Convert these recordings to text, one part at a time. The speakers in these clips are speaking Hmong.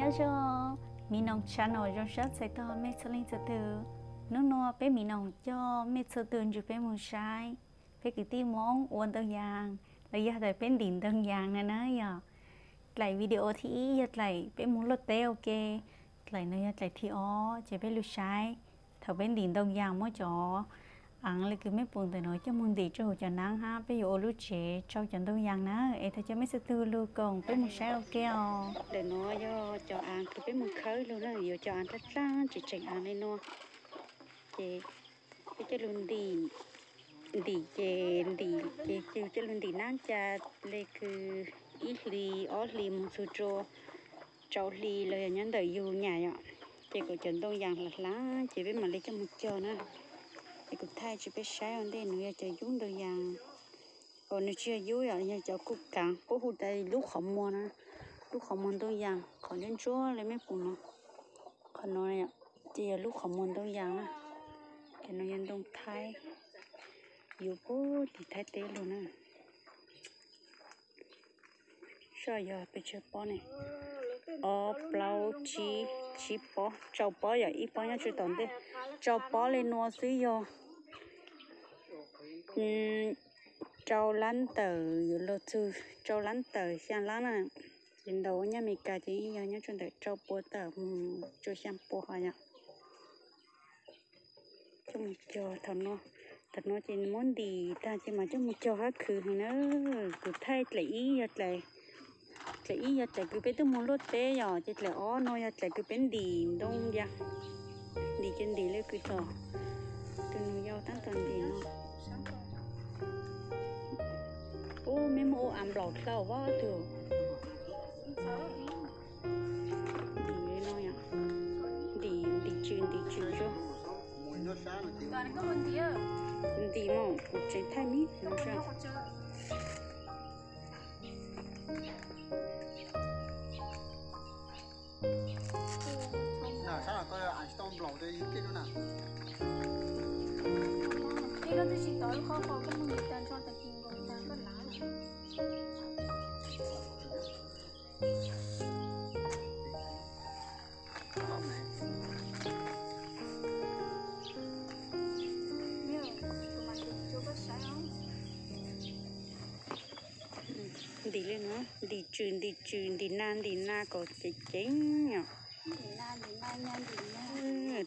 Nyob zoo, Miv Noos channel zoo siab txais tos mej txhua leej txhua tug. Hnub no peb Miv Noos coj mej txhua tug ntsib peb mus saib peb kwv tij Hmoob ua ntoo yaas, los yog tias peb ntim ntoo yaas na na yog. Dlaim video thib ib yog dlaim peb mus luaj teb ua ke, dlaim no yog dlaim thib ob ces peb lug saib thaum peb ntim ntoo yaas muab cov aav le kws mej pum ntawm no coj mus ntim rua huv cov naab hab peb yuav ua lub tsev tsau cov ntoo yaas na. Es thaum cov mej txhua tug lug koom peb mus saib ua ke os. Ntawm no yog cov aav kws peb mus khawb lug na, yuav cov aav dlaab dlaab tseem tseem aav le no ces peb coj lug ntim, ntim ces ntim ces yug coj lug ntim naab ca le kws ib hlis ob hlis moog txug rua rau hli los yog nyob ntawm yug nyam yom, ces kuas cov ntoo yaas hlaav hlaav ces peb mam le coj mus cog na. Es kuv thaij tsua peb saib ua ntej, nws yog cov yub ntoo yaas, os nws tsis yog yub yom, yog cov kuj kaav puab hu tas lub qhov muag na, lub qhov muag ntoo yaas qhov ntsuab ntsuab le mej pum no, qhov no ces yog lub qhov muag ntoo yaas na. Ces no yog ntoo thaib, yuav puag tim thaib teb lug na. Soj yog pes tsawg pob ne? Ob plaub tsib, tsib pob, rau pob yom, ib pob nyob tsua tom ntej. Rau pob le nuav xwb yog rau lab ntawm yuav luag txug rau lab ntawm xyaa lab na. Ces ntaus nyaj Amelikas ces yeej yog nyob tsua ntawm rau pua tawm mus tsua xyaa pua hov yom. Coj mus cog thaum no, thaum no ces muab ntim tag ces mas coj mus cog hab khwv heev na. Kuv thaij dlaim ib yog dlaim, dlaim ib yog dlaim kws peb tub mus luaj teb yom, ces dlaim ob no yog dlaim kws peb ntim ntoo yaas, ntim ces ntim le kws txog tus nus yau taab tom ntim no. Ub, mej muab ua av nplaum dlhau vaj tug. Ntim li no yom, ntim, ntim tsws, ntim tsws tso. Ntim mas kuv tseem thaij me no tso. Ntim li no, ntim tsws, ntim tsws, ntim na, ntim na kom ceev ceev os.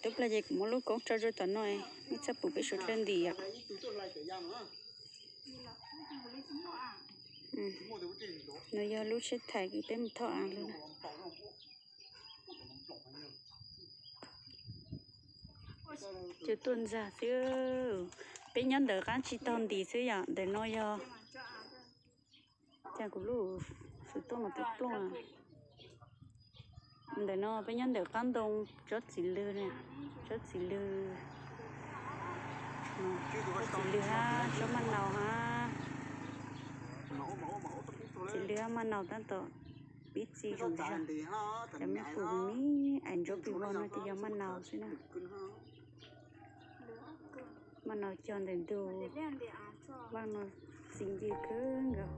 Tub plag ces kuv muab lub koob tso rua tom no, nej txhaj pum peb suav dlawg ntim os. No yog lub tsheb thais kws peb mus thauj av lug. Cov tuaj ntxag xwb, peb nyob ntawm qaab tsis taug ntim xwb yom, ntawm no yog cas kuv lub xwm tuaj mas plooj plooj. Ntawm no peb nyob ntawm qaab ntoo tsob txiv lwg, tsob txiv lwg, tsob txiv lwg hab tsob maj nau hab, txiv lwg hab maj nau tab tom pib txi zoo zag. Cov mej pum me me ais ntsuab pig vog no ces yog maj nau xwb na. Maj nau cog ntawm ntug vaaj no txi ncw kawg nkaus.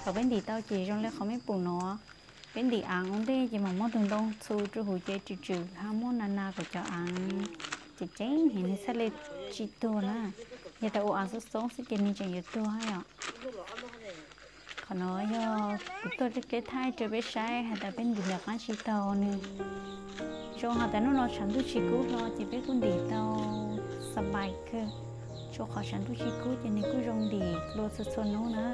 Thaum peb ntim tau ces zoo li qhov mej pum no. Peb ntim aav ua ntej ces mam muab tug ntoo txhu rua huv ces tswm tswm hab muab na na kom cov aav ceev ceev heev nws txhaj le tsis tuag na. Yog tas ua aav xoob xoob xwb ces nws tseem yuav tuag hab yom. Qhov no yog kuv tuaj thaij rua peb saib has tas peb ntim ntawm qaab tsis taug nws. Zoo has tas nub no tshav ntuj tsis kub hlo ces peb kuj ntim tau xa npais kawg. Tsua qhov tshav ntuj tsis kub ces nws kuj zoo ntim dlua txhua txhua nub na.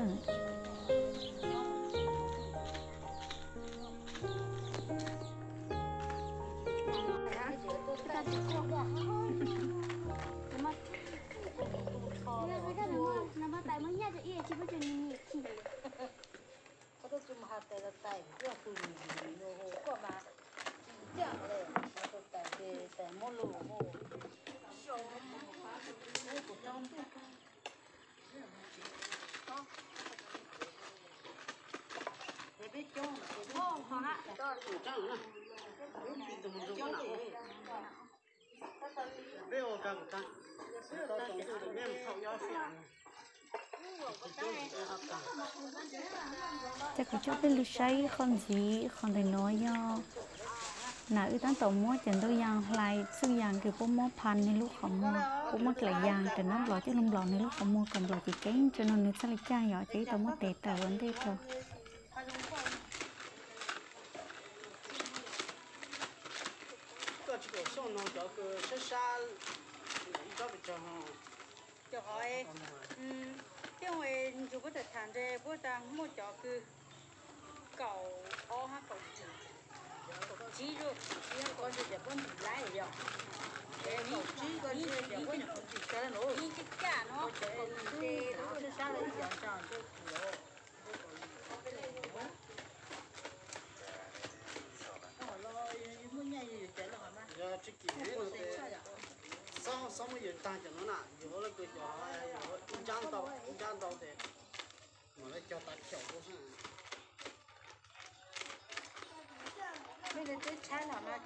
Tsis mus hais tais los tais, kuj tus yus yus yus hu kuj mas tsis ncaaj le, tais ces tais muab lug hu. Ces kuv coj peb lug saib qhov ntxiv, qhov ntawm no yog nam wb tab tom muab cov ntoo yas hlais txuj yas kws puab muab pha nwg lub qhov muag, puab muab dlaim yas raws nab nplaum coj lug nplaum nwg lub qhov muag kom nplaum cev ceeb tso no nwg txhaj le caag yom, ces wb tau muab tes tawm ua ntej rau. Koj tsis kam xauj no cov kws sab sab ib tsob pes tsawg ho. Cov qhov, tej ntsuag puab tham tham ntshe puab tas muaj cov kws kaum ob hab kaum tsib, kaum tsib, kaum tsib puab ntim laib yom. Kaum tsib, kaum tsib, ib caj caj no, kaum tsib, sab sab ib caj. Yog tsis kim no ces xob, xob muab yawg tag cov no na, yawg ua lawv kws cov ntsa ntau, ntsa ntau ces mam li cog tav chaum rau xwb. Mej le teb tshaib los mas.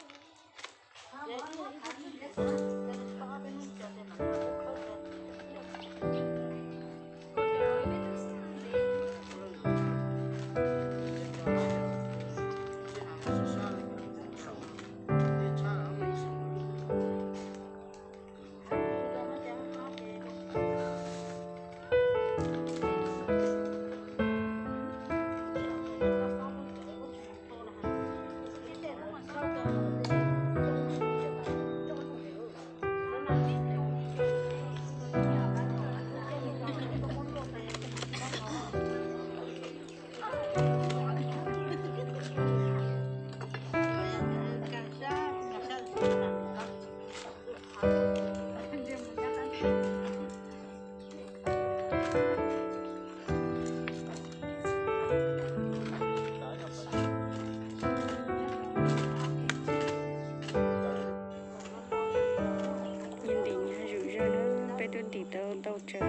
Ntim nyaj zuj zus na, peb twb ntim tau ntau tsawg.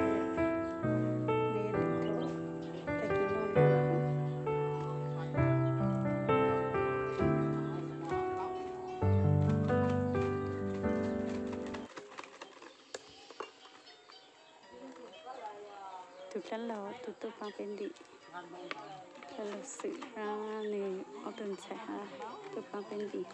Tag kis no lawm. Tus dab laug tus tuaj paab peb ntim, dab laug Xwm hab nws ob tug ntxhais hab tuaj paab peb ntim.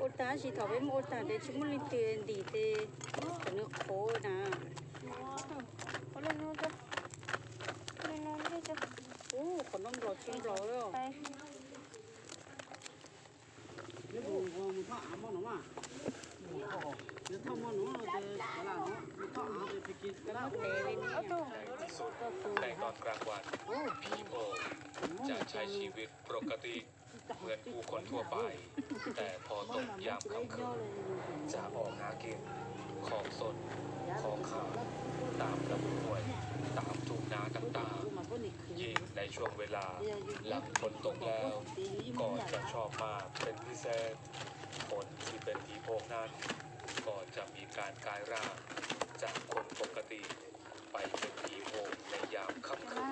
Ua taag sis thaum peb muab ua taag tes tsis muaj leej twg ntim tes, thaum nws qhuav na. Ua le nuav, ua le nuav, ua qhov no nplaum tsis nplaum.ในตอนกลางวัน ผีโพงจะใช้ชีวิตปกติเหมือนผู้คนทั่วไป แต่พอตกยามค่ำคืน จะออกหากินของสดของขายตามลำห้วย ตามทุ่งนาต่างๆ ยิ่งในช่วงเวลาหลังฝนตกแล้ว ก็จะชอบมากเป็นพิเศษ คนที่เป็นผีโพงนั้น ก็จะมีการกลายร่างจากคนปกติ ไปเป็นผีโพงในยามค่ำคืน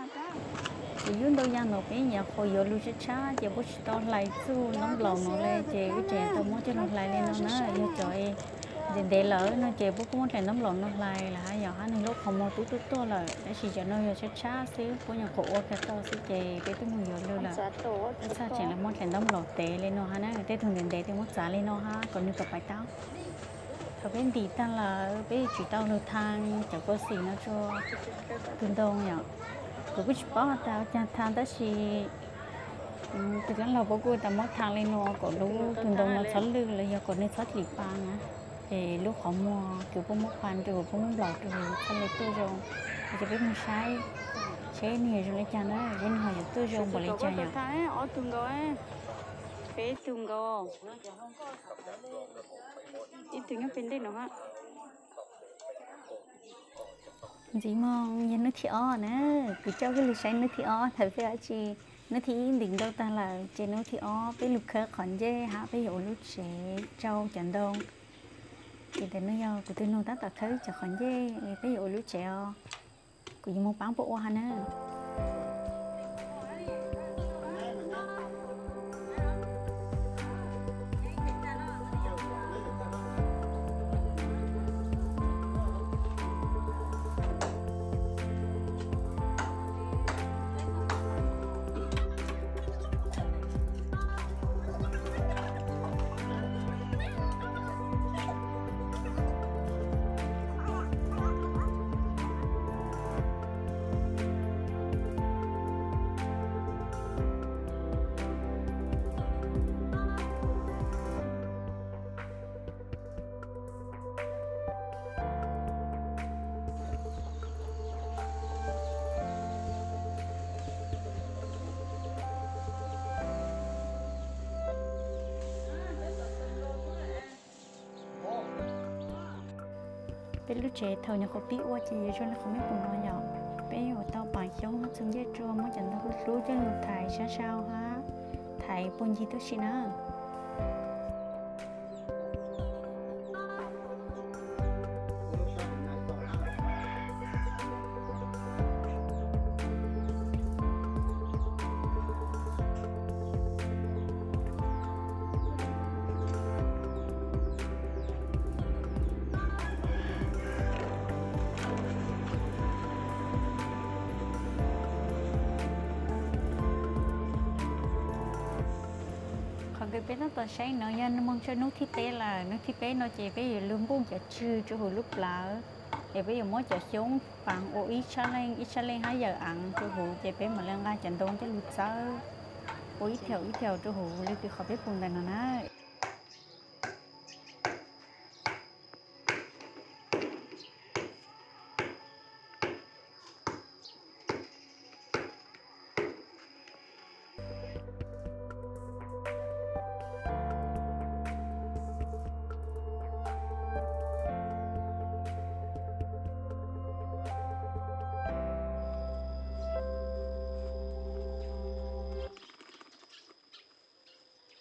Kuv yug ntau yaam no peb nyam qhuav yuav lug tshab tshab ces puab tsis tau hlais txuj ntaub nplaum no le ces wb tseem tau muab coj lug hlais le no na, yog cov Ntev lawm no ces puab kuj muab dlaim ntaub nplaum no hlais lawm hab yog hab nwg lub qhov muag tub tuaj tuaj lawm, tab sis cov no yog tshab tshab xwb, puab nyuam qhuav ua kag tau xwb ces peb twb moog yuav lawm. Txhaj tseem le muab dlaim ntaub nplaum tev le no hab na, tej tug ntev ntev tej muab txav le no hab kom nwg tau pais taub. Thaum peb ntim tag lawm peb yuav tsum tau lug thaab cov kua xim no rua tug ntoo yom. Kuv kuj tsis paub has tas ua caag thaab tab sis tus dlaab laug puab kuj tas muab thaab le no kom lub tug ntoo no txhob lwj los yog kom nwg txhob dim pa na. Ces lub qhov muag kws puab muab pa rua huv puab muab nplaum rua huv txhob le tuaj zoo. Ces peb moog saib seb nwg yuav zoo le caag na, seb nwg ho yuav tuaj zoo npaum le caag yom. Ob tug nkaus, peb tug nkaus, ib tug nyob pem ntej no. Ntxiv moog yog nub thib ob na, kuv coj peb lug saib nub thib ob thaum peb dab tsi. Nub thib ib ntim ntau tag lawm ces nub thib ob peb lug khawb qhov ncej hab peb yuav ua lub tsev tsau cov ntoo. Ces ntawm no yog kuv tug nug tab tom khawb cov qhov ncej peb yuav ua lub tsev os. Kuv yuav moog paab puab ua hab na. Peb lub tsev thaum nyuam qhuav pib ua ces yuav zoo le qhov mej pum no yom. Peb yuav tau paam xyoob hab txug ncej rua, muab cov ntoo hlub hlub coj lug thaiv sab sau hab thaiv puag ncig tuab si na. Qhov kws peb tab tom saib no yog moog tsua nub thib peb lawm. Nub thib peb no ces peb yuav lug npuj cov tswg rua huv lub plawv, es peb yuav muab cov xyoob pav ua ib tshab leej ib tshab leej hab yawm aav rua huv, ces peb mam le nqa cov ntoo coj lug txawb ua ib thaum ib thaum rua huv le kws qhov peb pum ntawm no na.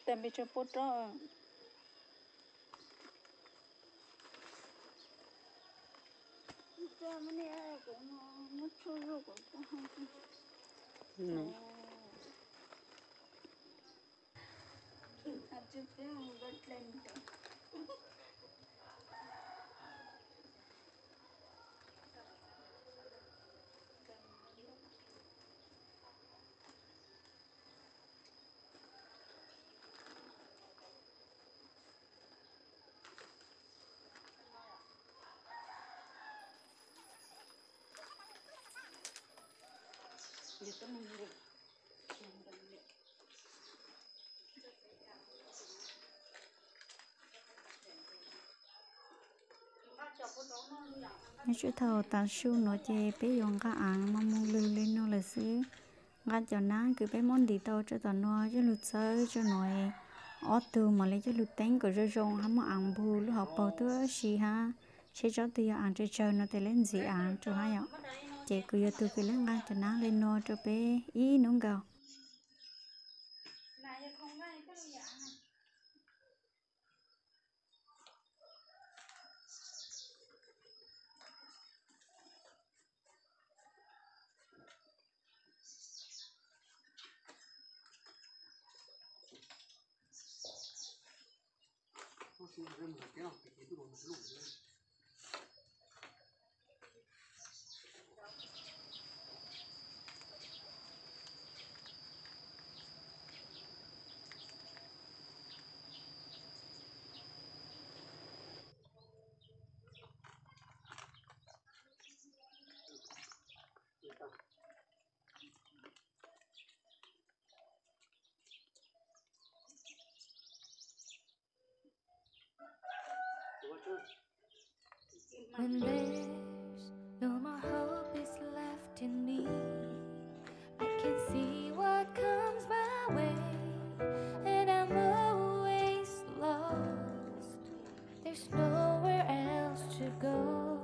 Tag npe tso puab rov. Nyob tsua thaum tav su no ces peb yuav nqa aav mos moog lug le nuav lawm xwb. Nqa cov naab kws peb muab ntim tau rua tom nuav coj lug txawb rua nuav, ob tug mam le coj lug teeb kom zoo zoo hab muab aav npug lub hauv paug tuab si hab, seb tsob twg yog aav tsawg tsawg no tes le ntxiv aav rua hab yom. Ces kuv yog tug kws le nqa cov naab le nuav rua peb ib nub nkaus. When there's no more hope is left in me, I can see what comes my way, and I'm always lost. There's nowhere else to go.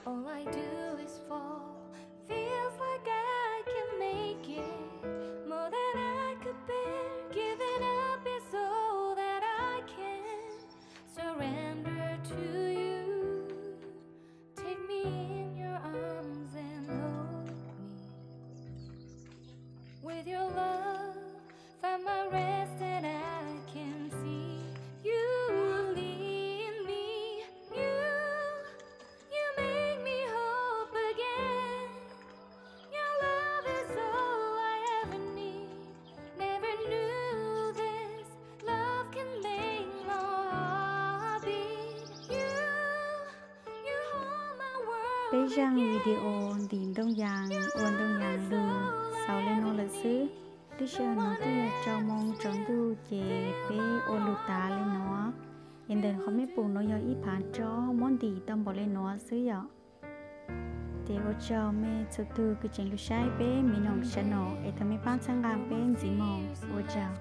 All I do is fall. Feels like I can make it more than I could bear. Giving up is all that I can. Surrender to you. Take me in your arms and hold me. With your love, find my rest and I can see you lead me. You, you make me hope again. Your love is all I ever need. Never knew this love can make my heart beat. You, you hold my world again. Peb zaj video Ntim Ntoo Yas ua Ntoo Yas lug xaus li no lawm xwb. Lub sij hawm no twb yog rau moo tsaus ntuj ces peb ua lug tas li no. Es ntawm qhov mej pum no yog ib phav tsob muab ntim tau npaum li no xwb yom. Ces ua tsaug mej txhua tug kws tseem lug saib peb Me Noom channel es thov mej pab txhawb nqa peb ntxiv moog. Ua tsaug.